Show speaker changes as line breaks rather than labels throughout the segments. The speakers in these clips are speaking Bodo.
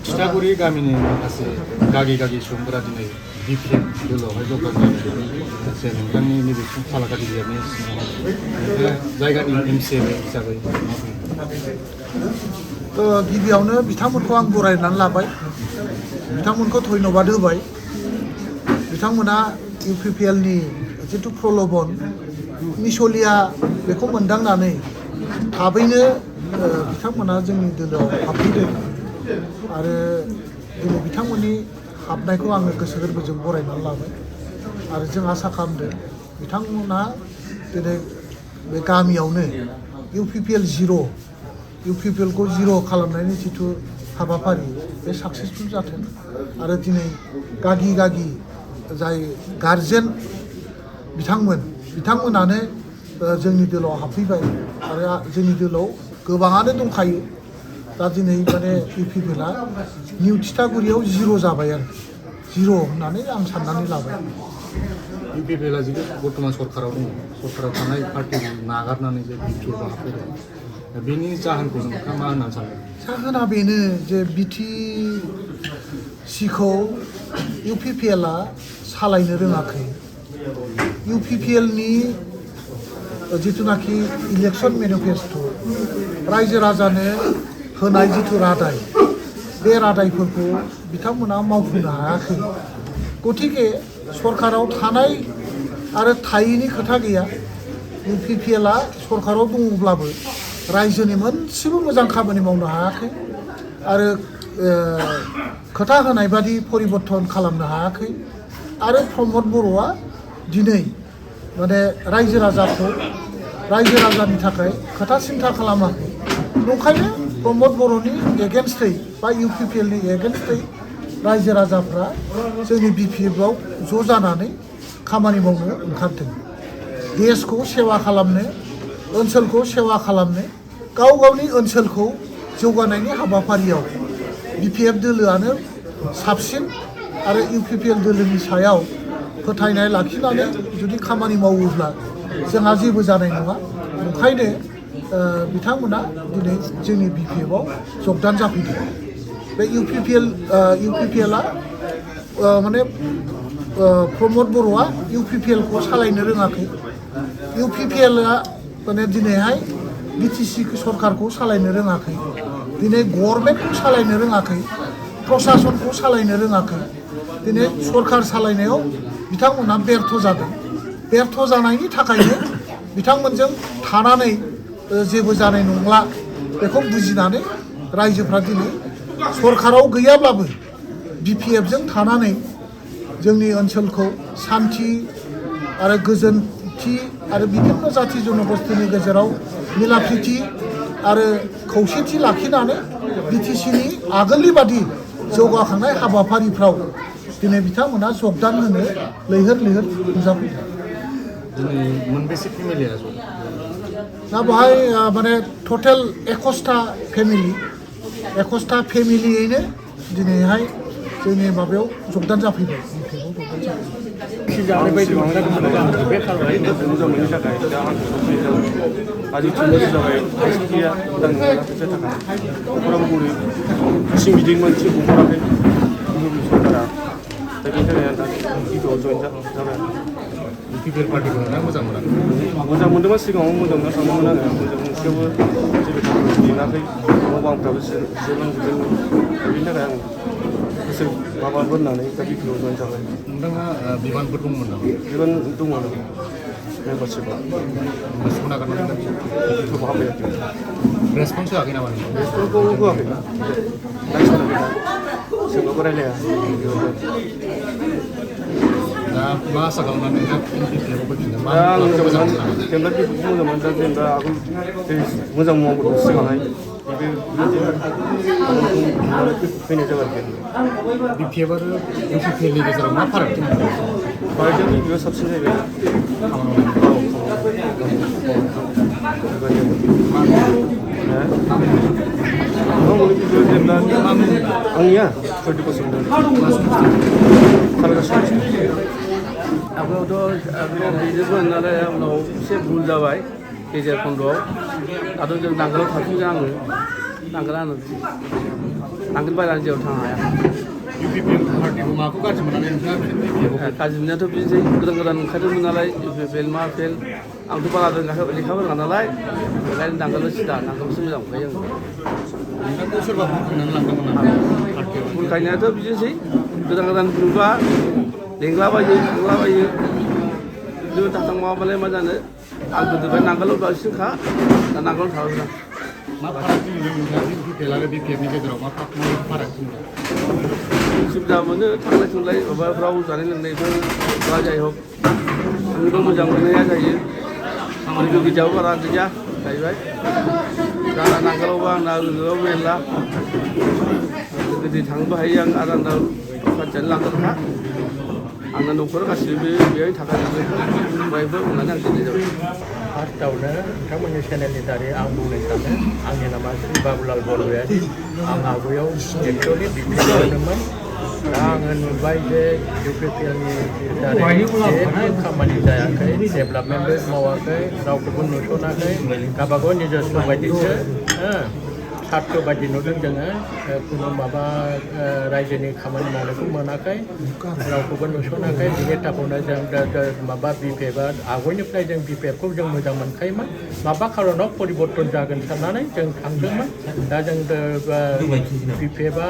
Citaguri गामिनि माखासे गागि सुबुंफोरा दिनै BPF दोलोआवहाय जौगानाय लोगोसे नोंथांनि नैबे फालाकारि बिजाबनि सिङाव जायगानि MCA हिसाबै
गिबियावनो बिथांमोनखौ आं बरायनानै लाबाय बिथांमोनखौ धन्यबाद होबाय बिथांमोना UPPL नि जितु प्रलोभन मिसलिया बेखौ मोनदांनानै थाबैनो बिथांमोना जोंनि दोलोआव हाबफैदों आरो दिनै बिथांमोननि हाबनायखौ आङो गोसो गोरबोजों बरायनानै लाबाय आरो जों आसा खालामदों बिथांमोना दिनै बे गामियावनो UPPL 0 UPPL खौ 0 खालामनायनि जितु हाबाफारि बे साक्सेसफुल जाथों आरो दिनै गागि जाय गार्जेन बिथांमोनानो जोंनि दोलोआव हाबफैबाय आरो जोंनि दोलोआव गोबाङानो दंखायो दा दिनै माने UPPLआ निउ थिथागुरियाव 0 जाबाय आरो 0 होननानै आं साननानै लाबाय
UPPLआ जितु बर्तमान सरकाराव दङ सरकाराव थानाय पार्टिखौ नागारनानै जे BPFआव हाबफैदों बेनि जाहोनखौ नोंथाङा मा होननानै सानो
जाहोना बेनो जे BTCखौ UPPLआ सालायनो रोङाखै UPPLनि जिथुनाखि इलेक्शन मेनिफेस्टो रायजो राजानो होनाय जिथु रादाय बे रादायफोरखौ बिथांमोना मावफुंनो हायाखै गतिके सरकाराव थानाय आरो थायैनि खोथा गैया UPPLआ सरकाराव दङब्लाबो रायजोनि मोनसेबो मोजां खामानि मावनो हायाखै आरो खोथा होनाय बादि परिबर्तन खालामनो हायाखै आरो प्रमद बर'आ दिनै माने रायजो राजानि थाखाय खोथा सिन्था खालामाखै नंखायनो प्रमद बर'नि एगेन्स्टै बा UPPLनि एगेन्स्टै रायजो राजाफ्रा जोंनि BPFआव ज' जानानै खामानि मावनो ओंखारदों देशखौ सेवा खालामनो ओनसोलखौ सेवा खालामनो गावनि ओनसोलखौ जौगानायनि हाबाफारियाव BPF दोलोआनो साबसिन आरो UPPL दोलोनि सायाव फोथायनाय लाखिनानै जुदि खामानि मावोब्ला जोंहा जेबो जानाय नङा ओंखायनो बिथांमोना दिनै जोंनि BPFआव जगदान जाफैदों बे UPPLआ माने प्रमद बर'आ UPPLखौ सालायनो रोङाखै UPPLआ माने दिनैहाय BTC सरकारखौ सालायनो रोङाखै दिनै गभर्नमेन्टखौ सालायनो रोङाखै प्रशासनखौ सालायनो रोङाखै दिनै सरकार सालायनायाव बिथांमोनहा बेर्थ जादों बेर्थ जानायनि थाखायनो बिथांमोनजों थानानै जेबो जानाय नंला बेखौ बुजिनानै रायजोफ्रा दिनै सरकाराव गैयाब्लाबो BPFजों थानानै जोंनि ओनसोलखौ शान्ति आरो गोजोनथि आरो बिभिन्न जाति जनगोष्ठीनि गेजेराव मिलाप्रिति आरो खौसेथि लाखिनानै BTCनि आगोलनि बादि जौगाखांनाय हाबाफारिफ्राव दिनै बिथांमोना जगदान होनो लैहोर नुजाफैदों
दिनै मोनबेसे फेमिलिया
दा बेवहाय माने टटेल 21टा फेमिलियैनो दिनैहाय जोंनि माबायाव जगदान जाफैबाय
जानाय बायदि बे खालामनायनि थाखाय दा आंखौ आजिखालि जाबाय खायसेया मोजां नङा फैसा थाखा न'खराबो गरिब सिं गिदिंमोन सिं गहराखै सरकारा दा बेनि थाखाय आं दा गिबियाव जइन जाबाय
UPPL पार्टिखौ मोजां
मोनदोंमोन सिगाङाव मोजां मोनना थांदोंमोन आङो मोजां मोनसेयावबो जेबो थाखा मोनाखै न' बांफ्राबो जोबलांजोबदोंमोन बेनि थाखाय आं गोसो माबाफोर होननानै दा गिबियाव जइन जाबाय
नोंथाङा बिबानफोर दंमोन नामा
बिबान दंमोन मेम्बारशिपआ
गोसोखौ नागारनानै
बेखौ हाबायाखै
रेसपन्स होआखै नामा
रेसपन्सखौ होआखै नायसनाखै सोंबाबो रायलाया
दा मा आसा खालामनानै नोंथाङा BPFआव फैफिनदों
दा आं जेनेबा BPFखौ मोजां मोनो दा जेनेबा आगोल मोजां मावबोदों सिगांहाय फैनाय जाबाय
BPF आरो UPPLनि गेजेराव मा फारागथि मोनदों
फारागथिया बेयाव साबसिन जाहैबाय आंनिया 30%
आगोलावथ' बिदिमोन नालाय उनाव एसे भुल जाबाय गेजेर खन्द'आव दाथ' जों नांगोलाव थाफिनगोन आङो नांगोलानो नांगोल बायनानै जेराव थांनो हाया
UPPL पार्टिखौ माखौ गाज्रि मोननानै नोंथाङा
गाज्रि मोननायाथ' बिदिनोसै गोदान गोदान ओंखारदोंमोन नालाय UPPL मा फेल आंथ' बारा लेखा रोङा नालाय ओंखायनो नांगोलल' सिदा नांगोलसो मोजां मोनखायो आङो
नोंथांखौ सोरबा बुंखांनानै लांदोंमोन नामा पार्टियाव
बुरखायनायाथ' बिदिनोसै गोदान गोदान नुबा लेंलाबायो थांलाबायो बिदिनो थांथां माबाबालाय मा जानो आं गोदोनिफ्राय नांगोलाव बांसिनखा दा नांगोलाव थाबाय आं
मा फारागथि नुदों नोंथाङा UPPL आरो BPFनि गेजेराव मा फारागथि नुदों
सुबिदा मोनो थांलाय फैलाय माबाफ्राव जानाय लोंनायफोर बा जाय हक आंनिबो मोजां मोननाया जायो लोगो गिदिराबो बारा गैया जाहैबाय दा नांगोलावबा आंना लोगोआव मेरला गोदो थांनोबो हायो आं आरो आंना पार्टियानो लांगोनखा आंना न'खराव गासिबो बेहाय थाखाजोबो बयबो होननानै आं दिनै जाबाय
फार्स्टआवनो नोंथांमोननि चेनेलनि दारै आं बुंनो सानो आंनि नामा श्री बाबुलाल बरगयारि आं आवगायाव एक्चुवेलि बिपिएलमोन दा आङो नुबाय जे UPPLनि दारै जेबो खामानि जायाखै डेभेलपमेन्टबो मावाखै रावखौबो नुसनाखै गावबागाव निजेस्व बायदिसो सार्थ बायदि नुदों जोङो खुनु माबा रायजोनि खामानि मावनायखौ मोनाखै रावखौबो नुसनाखै बिनि थाखायनो जों माबा BPFआ आवगायनिफ्राय जों BPFखौ जों मोजां मोनखायोमोन माबा खारनाव परिबर्तन जागोन साननानै जों थांदोंमोन दा जों BPFआ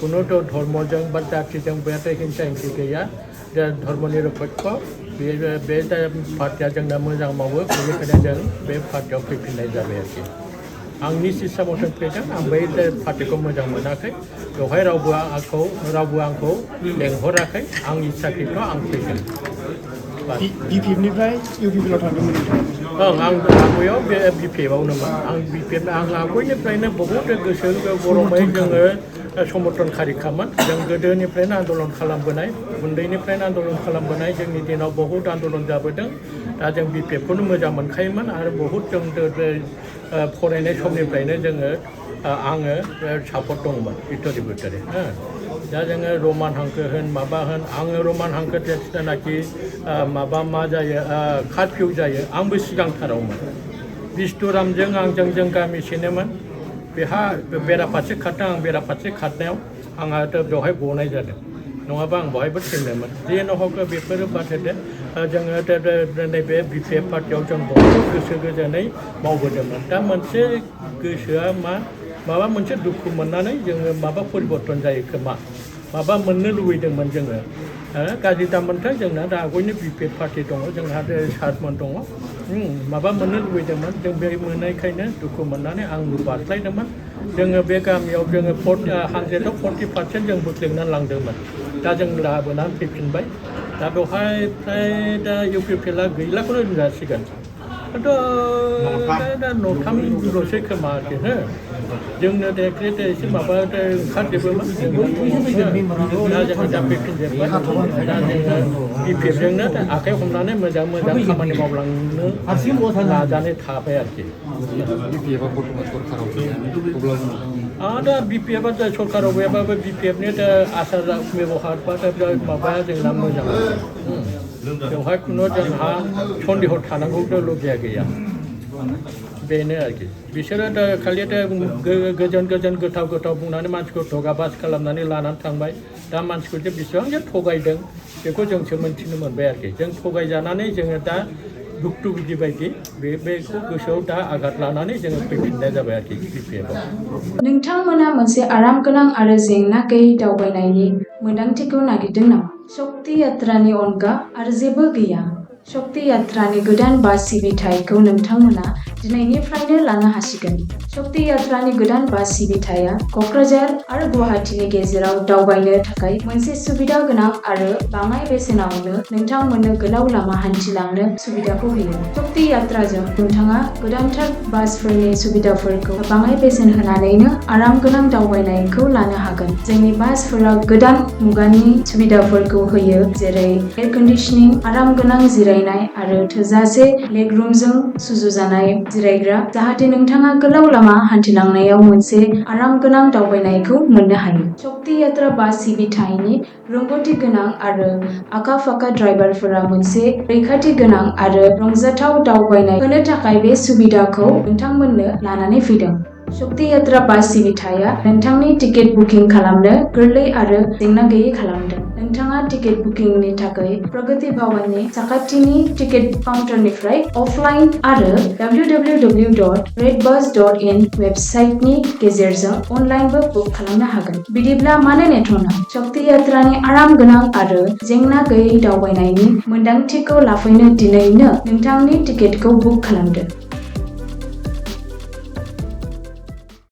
खुनु धर्मजों बा जातिजों बेहाय हिंसा हिंसि गैया धर्म निरपेक्ष बे पार्टिया जोंना मोजां मावो बेनिखायनो जों बे पार्टियाव फैफिननाय जाबाय आरोखि आंनि सिस्टेमाव फैदों आं बै पार्टिखौ मोजां मोनाखै बेवहाय रावबो आंखौ लेंहराखै आंनि इच्छाखैथ' आं फैदों
BPFनिफ्राय UPPLआव थांदोंमोन
ओं आं आवगायाव बे BPFआवनोमोन आं आवगायनिफ्रायनो बहुद गोसो गरमै जोङो समर्थनखारिखामोन जों गोदोनिफ्रायनो आन्दलन खालामबोनाय उन्दैनिफ्रायनो आन्दलन खालामबोनाय जोंनि दिनाव बहुद आन्दलन जाबोदों दा जों BPFखौनो मोजां मोनखायोमोन आरो बहुद जों फरायनाय समनिफ्रायनो जोङो आङो सापर्ट दंमोन भितरि दा जोङो रमान हांखो होन माबा होन आङो रमान हांखो जेनाखि माबा मा जायो काटफिउ जायो आंबो सिगांथारावमोन बिष्णुरामजों आंजों जों गामिसेनोमोन बेहा बेराफारसे खारदों आं बेराफारसे खारनायाव आंहा बेवहाय गनाय जादों नङाबा आं बहायबो थैनोमोन जेन' हक बेफोरो बाथेदो जोङो नैबे BPF पार्टियाव जों बहुद गोसो गोजोनै मावबोदोंमोन दा मोनसे गोसोआ माबा मोनसे दुखु मोननानै जोङो माबा परिबर्तन जायो खोमा माबा मोननो लुबैदोंमोन जोङो गाज्रि दामोनथाय जोंना दा आवगायनो BPF पार्टि दङ जोंहा सारमोन दङ माबा मोननो लुबैदोंमोन जों बे मोननायखायनो दुखु मोननानै आं बारस्लायदोंमोन जोङो बे गामियाव जोङो 140% जों बोख्लेंनानै लांदोंमोन दा जों लाबोनानै फैफिनबाय दा बेवहाय फ्राय दा UPPLआ गैलाखौनो होनजासिगोन दा न'थामल'सै खोमा आरोखि जोंनो एसे माबा ओंखारजोबोमोन दा जोङो दा फैफिनजोब्बाय दा जोङो BPFजोंनो आखाइ हमनानै मोजां खामानि मावलांनो नाजानाय थाबाय आरोखि
BPFआ बर्थमान सरकाराव गैया अब्लाबो
दा BPFआ सरकाराव गैयाबाबो BPFनि आसार बेब'हार बा माबाया जोंना मोजां बेवहाय खुनु जोंहा सन्देह थानांगौ लगिया गैया बेनो आरोखि बिसोरो दा खालि गोजोन गोथाव बुंनानै मानसिखौ धगाबाज खालामनानै लानानै थांबाय दा मानसिखौ जे बेसेबां जे थगायदों बेखौ जोंसो मोनथिनो मोनबाय आरोखि जों थगायजानानै जोङो दा भुक्तभुगि बायदि बेखौ गोसोआव दा आघात लानानै जोङो फैफिननाय जाबाय आरोखि BPFआव
नोंथांमोना मोनसे आराम गोनां आरो जेंना गैयै दावबायनायनि मोन्दांथिखौ नागिरदों नामा? शक्ति यात्रानि अनगा आरो जेबो गैया। शक्ति यात्रानि गोदान बास सिबिथायखौ नोंथांमोना दिनैनिफ्रायनो लानो हासिगोन। शक्ति यात्रानि गोदान बास सिबिथाया क'क्राझार आरो गुवाहाटीनि गेजेराव दावबायनो थाखाय मोनसे सुबिदा गोनां आरो बाङाय बेसेनावनो नोंथांमोननो गोलाव लामा हान्थिलांनो सुबिदाखौ होयो। शक्ति यात्राजों नोंथाङा गोदानथार बासफोरनि सुबिदाफोरखौ बाङाय बेसेन होनानैनो आराम गोनां दावबायनायखौ लानो हागोन। जोंनि बासफोरा गोदान मुगानि सुबिदाफोरखौ होयो जेरै एयार कन्डिशनिं, आराम गोनां जिरायनाय आरो थोजासे लेगरुमजों सुजुजानाय जिरायग्रा जाहाथे नोंथाङा गोलाव लामा हान्थिलांनायाव मोनसे आरामगोनां दावबायनायखौ मोननो हायो। शक्ति यात्रा बास सिबिथायनि रोंग'थि गोनां आरो आखा-फाखा ड्राइभारफोरा मोनसे रैखाथि गोनां आरो रंजाथाव दावबायनाय होनो थाखाय बे सुबिदाखौ नोंथांमोननो लानानै फैदों। शक्ति यात्रा बास सिबिथाया नोंथांनि टिकेट बुकिं खालामनो गोरलै आरो जेंना गैयै खालामदों। नोंथाङा टिकेट बुकिंनि थाखाय प्रगति भवननि साखाथिनि टिकेट काउन्टारनिफ्राय अफलाइन आरो www.redbus.in वेबसाइटनि गेजेरजों अनलाइनबो बुक खालामनो हागोन। बिदिब्ला मानो नेथ'नो? शक्ति यात्रानि आरामगोनां आरो जेंना गैयै दावबायनायनि मोन्दांथिखौ लाफैनो दिनैनो नोंथांनि टिकेटखौ बुक खालामदो।